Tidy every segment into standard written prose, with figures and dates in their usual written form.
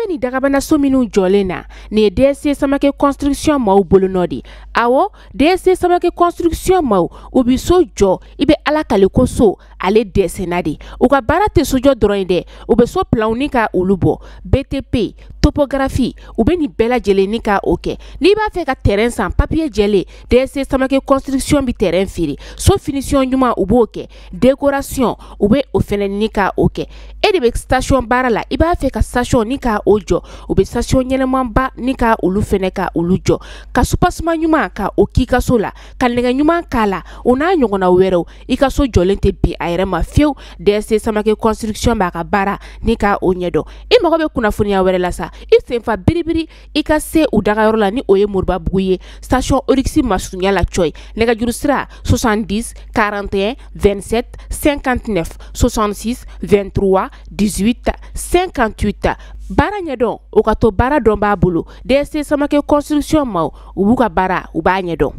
bɛ nin dagabanaso minnu jɔlen na, nin ye DSC Samake Construction maaw bolonɔ de. Awɔ, DSC Samake Construction maaw, u bɛ so jɔ, i bɛ Ala kale ko so ale dɛsɛnna de. U ka baara tɛ sojɔ dɔrɔn ye dɛ, u bɛ so planw ni ka olu bɔ, BTP, topographie, u bɛ nin bɛɛ lajɛlen ni ka o kɛ. N'i b'a fɛ ka terrain san, papier jɛlen, DSC Samake Construction bɛ terrain feere. So finition ɲuman, u b'o kɛ, décoration, u bɛ o fɛnɛ ni ka o kɛ. E de bɛ station baara la, i b'a fɛ ka station ni ka o jɔ, u bɛ station ɲɛnɛmanba ni ka olu fɛnɛ ka olu jɔ, ka soubassement ɲuman ka o k'i ka so la, ka nɛgɛ ɲuman k'a la, o n'a ɲɔgɔnna wɛrɛw. I ka so jɔlen tɛ bin a yɛrɛ ma fiyewu. DSC Samake Construction b'a ka baara ni ka o ɲɛdɔn. I mago bɛ kunnafoniya wɛrɛ la sa, i senfa biribiri i ka se u dagayɔrɔ la, ni o ye Moribabugu ye, station Oryx masurunya la cɔyi. Nɛgɛjuru sira 70 41 27 59 66 23 18 58. Baara ɲɛdɔn, o ka to baara dɔn b'a bolo. DSC Samake Construction maaw, u b'u ka baara, u b'a ɲɛdɔn.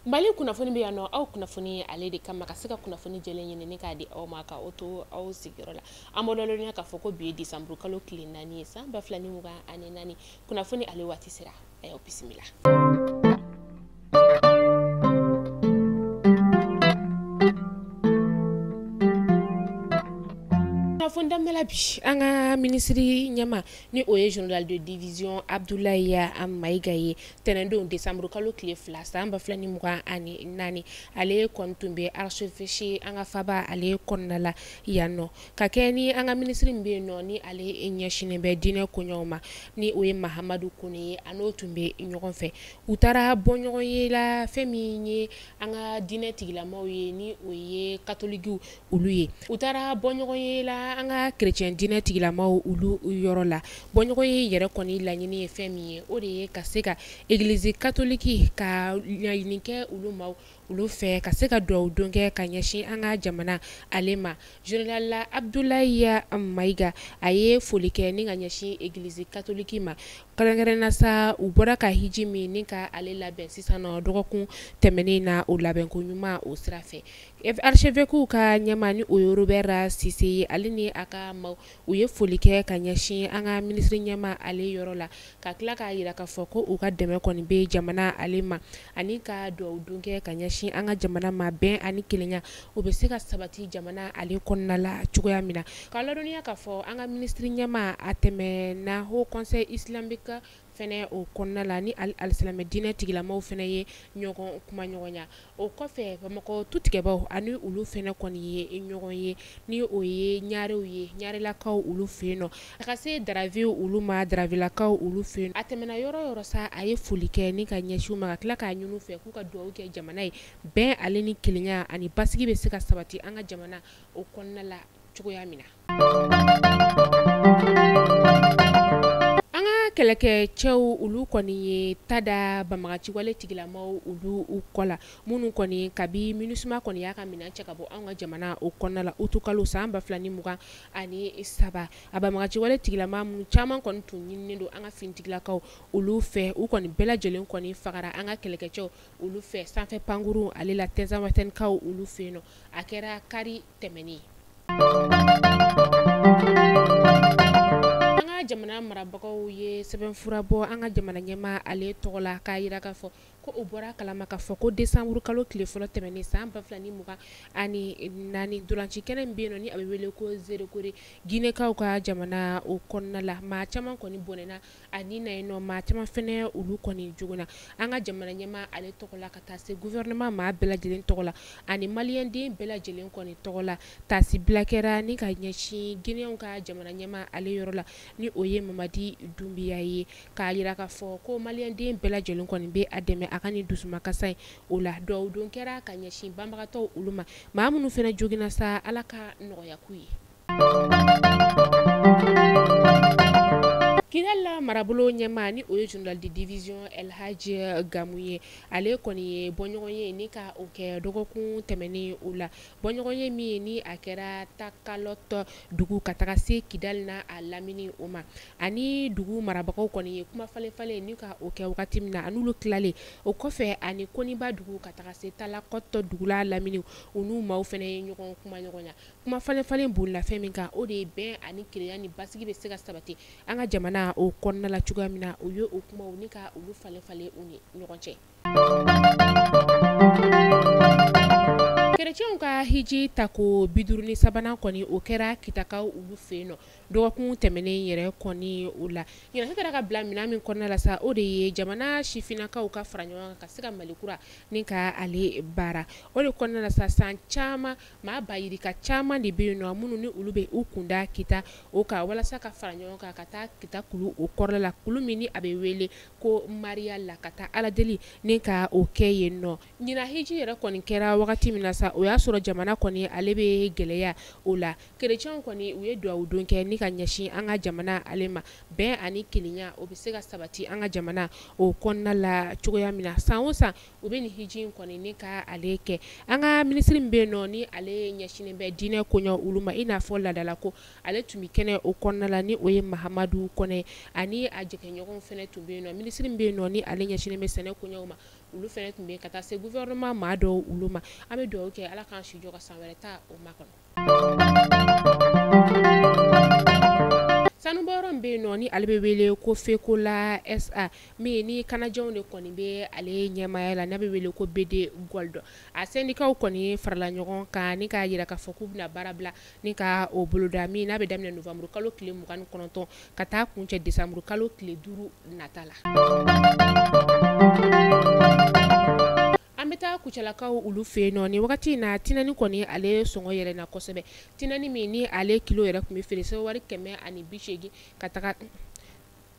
Mali kunnafoni bɛ yan nɔ, aw kunnafoni ale de kama ka se ka kunnafoni jɛlen ɲini ni k'a di aw ma ka o to aw sigiyɔrɔ la. An b'aw ladɔnniya k'a fɔ ko bi ye décembre kalo tile 4 ye san 2024. Kunnafoni ale waati sera, a y'aw bisimila. Kunnafoni daminɛ la bi, an ka minisiri ɲɛma ni o ye général de division Abdoulaye Maïga ye, tɛnɛndon décembre kalo tile 2 san 2024, ale kɔni tun bɛ archevêché an ka faba ale kɔnɔna la yan nɔ, ka kɛ ni an ka minisiri min bɛ yen nɔ ni ale ɲɛsinnen bɛ diinɛ koɲɛw ma, ni o ye Mahamadu Kone ye, a n'o tun bɛ ɲɔgɔn fɛ. U taara bɔ ɲɔgɔn ye la fɛn min ye an ka diinɛ tigilamaw ye, ni o ye katolikiw olu ye. U taara bɔ ɲɔgɔn ye la an ka chrétien diinɛ tigilamaw olu yɔrɔ la. Bɔ ɲɔgɔn ye yɛrɛ kɔni laɲini ye fɛn min ye, o de ye ka se ka église catholique ka laɲini kɛ olu ma, olu fɛ ka se ka duwawu don kɛ ka ɲɛsin an ka jamana ale ma. Général Abdoulaye Maïga a ye foli kɛ ni ka ɲɛsin église catholique ma, kɛrɛnkɛrɛnnenya sa u bɔra ka hiji min ni ka ale labɛn sisan nɔ dɔgɔkun tɛmɛnen na, o labɛnko ɲuman o sira fɛ. Archevêque ka ɲɛma ni o ye Robert Cissé ye, ale ni a ka maaw, u ye foli kɛ ka ɲɛsin an ka minisiri ɲɛma ale yɔrɔ la, ka tila k'a yira k'a fɔ ko u ka dɛmɛ kɔni bɛ jamana ale ma, ani ka duwawu don kɛ ka ɲɛsin an ka jamana ma, bɛn ani kelenya o bɛ se ka sabati jamana ale kɔnɔna la cogoya min na. K'a ladɔnniya k'a fɔ an ka minisiri ɲɛma a tɛmɛna Haut Conseil islamique fɛnɛ o kɔnɔna la, ni alisilamɛ diinɛ tigilamaw fɛnɛ ye ɲɔgɔn kuma ɲɔgɔnya. O kɔfɛ Bamakɔ tutigɛbaw ani olu fɛnɛ kɔni ye ɲɔgɔn ye, ni o ye ɲarew ye, ɲarelakaw olu fɛ yen nɔ, a ka se Daraviw olu ma, Daravilakaw olu fɛ yen. A tɛmɛna yɔrɔ yɔrɔ sa, a ye foli kɛ ni ka ɲɛsin u ma, ka tila k'a ɲini u fɛ k'u ka dugawu kɛ jamana ye, bɛn ale ni kelenya ani basigi bɛ se ka sabati an ka jamana o kɔnɔna la cogoya min na. An ka kɛlɛkɛcɛw olu kɔni ye ta da banbaganciwale tigilamaw olu kɔ la, minnu kɔni kabi MINUSMA kɔni y'a ka minɛn cɛ ka bɔ anw ka jamana o kɔnɔna la utukalo san 2023. A banbaganciwale tigilama minnu caman kɔni tun ɲininen don an ka finitigilakaw olu fɛ, u kɔni bɛɛ lajɛlen kɔni fagara an ka kɛlɛkɛcɛw olu fɛ sanfɛ pankurun ale la Tinzawatɛnikaw olu fɛ yen nɔ. A kɛra kari tɛmɛnen. An ka jamana marabagaw ye sɛbɛnfura bɔ an ka jamana ɲɛmaa ale tɔgɔ la, k'a yira k'a fɔ ko u bɔra kalama k'a fɔ ko décembre kalo tile fɔlɔ tɛmɛnen san 2024, ntolanci kɛnɛ min bɛ yen nɔ ni a bɛ wele ko Zérékoré, Guinékaw ka jamana o kɔnɔna la, maa caman kɔni bɔnɛna a ni na yen nɔ, maa caman fɛnɛ olu kɔni joginna. An ka jamana ɲɛmaa ale tɔgɔ la ka taa se gouvernement maa bɛɛ lajɛlen tɔgɔ la ani maliyɛnden bɛɛ lajɛlen kɔni tɔgɔ la, taasibila kɛra ni ka ɲɛsin Guinéenw ka jamana ɲɛmaa ale yɔrɔ la, ni o ye Mamadi Doumbouya ye, k'a yira k'a fɔ ko maliyɛnden bɛɛ lajɛlen kɔni bɛ a dɛmɛ a ka nin dusumakasa in o la. Duwawu don kɛra ka ɲɛsin banbagatɔw olu ma, maa minnu fɛnɛ joginna sa, Ala ka nɔgɔya k'u ye. Kidal marabolo ɲɛmaa ni o ye général de division El Hadj Gamu ye, ale kɔni ye bɔɲɔgɔn ye ni ka o kɛ dɔgɔkun tɛmɛnen o la. Bɔɲɔgɔn ye min ye ni a kɛra Takalɔt dugu ka taga se Kidal n'a a lamini o ma, ani dugu marabagaw kɔni ye kuma falen falen ni ka o kɛ wagati min na, a n'olu tilalen o kɔfɛ ani Koniba dugu ka taga se Talakɔt dugula lamini u n'u maaw fana ye ɲɔgɔn kuma ɲɔgɔn ya. Kuma falen falen bolila fɛn min kan, o de ye bɛn ani kelenya ni basigi bɛ se ka sabati an ka jamana o kɔnɔna la cogoya min na, u ye o kumaw ni ka olu falen falen u ni ɲɔgɔn cɛ. Kerecɛnw ka hiji tako 53nan kɔni o kɛra Kitakaw olu fɛ yen nɔ dɔgɔkun tɛmɛnen yɛrɛ kɔni o la. Ɲinan taara ka bila minɛn min kɔnɔna la sa, o de ye jamana sifinnakaw ka fara ɲɔgɔn kan ka se ka Mali kura ni ka ale baara. O de kɔnɔna la sa, san caman maa ba yirika caman de bɛ yen nɔ minnu ni olu bɛ u kunda Kita o kan walasa ka fara ɲɔgɔn kan ka taa Kita kulu o kɔrɔla la, kulu min ni a bɛ wele ko Mariya la, ka taa Ala deli ni ka o kɛ yen nɔ. Ɲinan hiji yɛrɛ kɔni kɛra wagati min na sa, o y'a sɔrɔ jamana kɔni ale bɛ gɛlɛya o la. Kerecɛnw kɔni u ye dugawu don kɛ ni ka ɲɛsin an ka jamana ale ma, bɛn ani kelenya o bɛ se ka sabati an ka jamana o kɔnɔna la cogoya min na. San o san u bɛ nin hiji in kɔni ni ka ale kɛ. An ka minisiri min bɛ yen nɔ ni ale ɲɛsinnen bɛ diinɛ koɲɛ olu ma, i n'a fɔ laadalako, ale tun bɛ kɛnɛ o kɔnɔna la ni o ye Mahamadu Kɔnɛ, ani a jɛkɛɲɔgɔnw fana tun bɛ yen nɔ. Minisiri min bɛ yen nɔ ni ale ɲɛsinnen bɛ sɛnɛ koɲɛw ma, olu fana tun bɛ ka taa se gouvernement maa dɔw olu ma. An bɛ dugawu kɛ Ala k'an si jɔ ka san wɛrɛ ta o makɔnɔ. Sanubɔyɔrɔ min bɛ yen nɔ ni ale bɛ wele ko Fekola SA, min ni kanajɛw de kɔni bɛ ale ɲɛmaaya la, n'a bɛ wele ko BD Gold. A syndicats kɔni farala ɲɔgɔn kan ni k'a jira k'a fɔ k'u bɛna baara bila ni ka o boloda, min n'a bɛ daminɛ novembre kalo tile 29 ka taa kuncɛ décembre kalo tile 5 nata la. An bɛ taa Kucalakaw olu fɛ yen nɔ nin wagati in na, tinani kɔni ale sɔngɔ yɛlɛnna kosɛbɛ. Tinani min ni ale kilo yɛrɛ tun bɛ feere sewari 180 ka taga.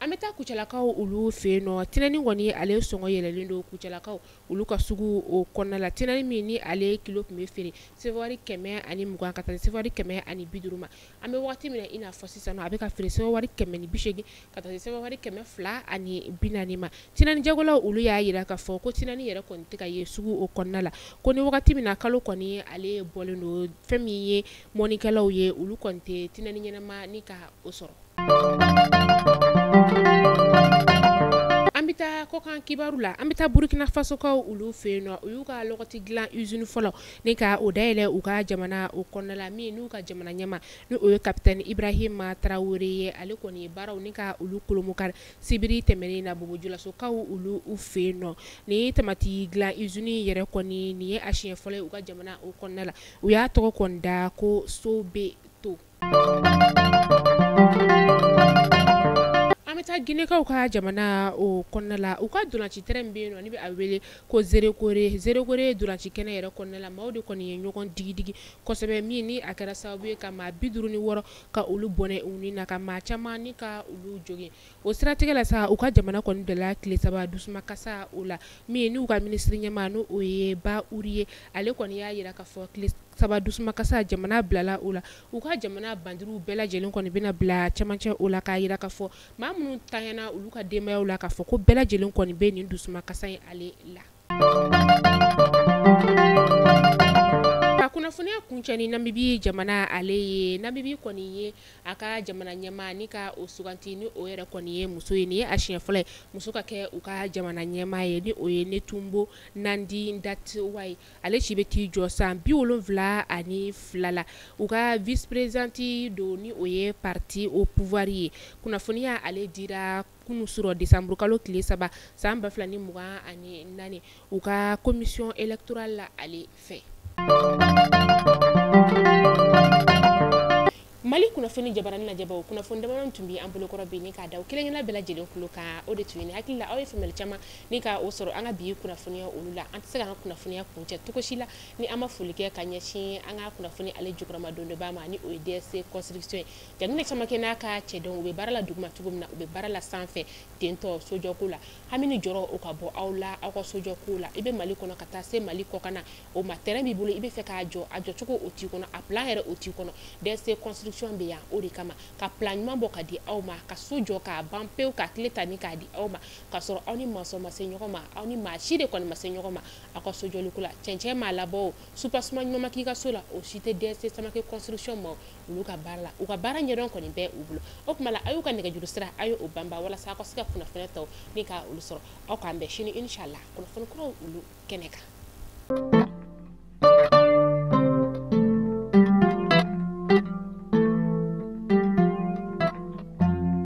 An bɛ taa Kucalakaw olu fɛ yen nɔ, tinani kɔni ale sɔngɔ yɛlɛlen don Kucalakaw olu ka sugu o kɔnɔna la. Tinani min ni ale kilo tun bɛ feere sewari 120 ka taa sewari 150 ma, an bɛ waati min na i n'a fɔ sisan a bɛ ka feere sewari 180 ka taa sewari 240 ma. Tinani jagolaw olu y'a jira k'a fɔ ko tinani yɛrɛ kɔni tɛ ka ye sugu o kɔnɔna la, ko ni wagati min na kalo kɔni ale bɔlen don, fɛn min ye mɔnikɛlaw ye olu kɔni tɛ tinani ɲɛnama ni ka o sɔrɔ. An bɛ taa kɔkan kibaru la, an bɛ taa Burukina Fasokaw olu fɛ yen nɔ, u y'u ka lɔgɔti dilan usine fɔlɔ ni ka o dayɛlɛ u ka jamana o kɔnɔna la, min n'u ka jamana ɲɛmaa ni o ye capitaine Ibrahima Traoré ye. Ale kɔni ye baaraw ni ka olu kolomukari sibiri tɛmɛnen na Bobo-Julasokaw olu fɛ yen nɔ. Nin tamati dilan usine yɛrɛ kɔni nin ye a siɲɛ fɔlɔ ye u ka jamana o kɔnɔna la. U y'a tɔgɔ kɔni da ko Sobeto. An bɛ taa Ginekaw ka jamana o kɔnɔna la, u ka dolanci terrain min bɛ yen nɔ ni bɛ a wele ko Zerekore. Zerekore dolanci kɛnɛ yɛrɛ kɔnɔna la, maaw de kɔni ye ɲɔgɔn digidigi kosɛbɛ, min ni a kɛra sababu ye ka maa 56 ka olu bɔnɛ u ni na, ka maa caman ni ka olu jogin. O siratigɛ la sa, u ka jamana kɔni bila tile 3 dusumakasa o la, min n'u ka minisiri ɲɛmaa n'o o ye Ba Uri ye, ale kɔni y'a jira k'a fɔ tile 3 dusumakasa jamana bilala o la. U ka jamana bandiriw bɛɛ lajɛlen kɔni bɛna bila cɛmancɛ o la, k'a jira k'a fɔ maa minnu tanyana olu ka denbayaw la, k'a fɔ ko bɛɛ lajɛlen kɔni bɛ nin dusumakasa in ale la. Ka kunnafoniya kuncɛ ni Namibi jamana ale ye. Namibi kɔni ye a ka jamana ɲɛmaa ni ka o suganti ni o yɛrɛ kɔni ye muso ye. Nin ye a siɲɛ fɔlɔ ye muso ka kɛ u ka jamana ɲɛmaa ye, ni o ye Netumbo Nandi-Ndaitwah ye. Ale si bɛ t'i jɔ san 72 la. U ka vice présidente don ni o ye parti au pouvoir ye. Kunnafoniya ale dira kunun surɔ décembre kalo tile 3 san 2024 u ka commission électorale la ale fɛ. Mali kunnafoni jabarani lajɛbaw, kunnafoni damadɔ tun bɛ an bolokɔrɔ bi ni k'a da kelen kelen bɛɛ lajɛlen tulo kan. O de tun ye ni hakili la aw ye faamuyali caman ni ka o sɔrɔ an ka bi kunnafoniya olu la. An tɛ se k'an ka kunnafoniya kuncɛ cogo si la ni an ma foli kɛ ka ɲɛsin an ka kunnafoni ale jukɔrɔma dondonba ma, ni o ye DSC construction ye. Jaginɛ caman kɛ n'a ka cɛdenw, u bɛ baara la duguma cogo min na, u bɛ baara la sanfɛ tentɔ sojɔko la. Hami ni jɔrɔ o ka bɔ aw la aw ka sojɔko la. I bɛ Mali kɔnɔ ka taa se Mali kɔkan na, o ma terrain b'i bolo, i bɛ fɛ k'a jɔ, a jɔcogo o t'i kɔnɔ, a plan yɛrɛ o t'i kɔnɔ. DSC construction Construction bɛ yan o de kama, ka plan ɲuman bɔ ka di aw ma, ka so jɔ k'a ban pewu, ka tile ta ni k'a di aw ma, k'a sɔrɔ aw ni maçon ma se ɲɔgɔn ma, aw ni maa si de kɔni ma se ɲɔgɔn ma aw ka sojɔliko la. Cɛncɛn m'a labɔ o, soubassement ɲuman ma k'i ka so la, o si tɛ DSC Samake Construction ma. Olu ka baara la, u ka baara ɲɛdɔn kɔni bɛɛ u bolo. O tuma la, a y'u ka nɛgɛjuru sira, a y'o banba walasa aw ka se ka kunnafoniya tɔw ni ka olu sɔrɔ. Aw k'an bɛn sini, inshallah, kunnafoni kuraw olu kɛnɛ kan.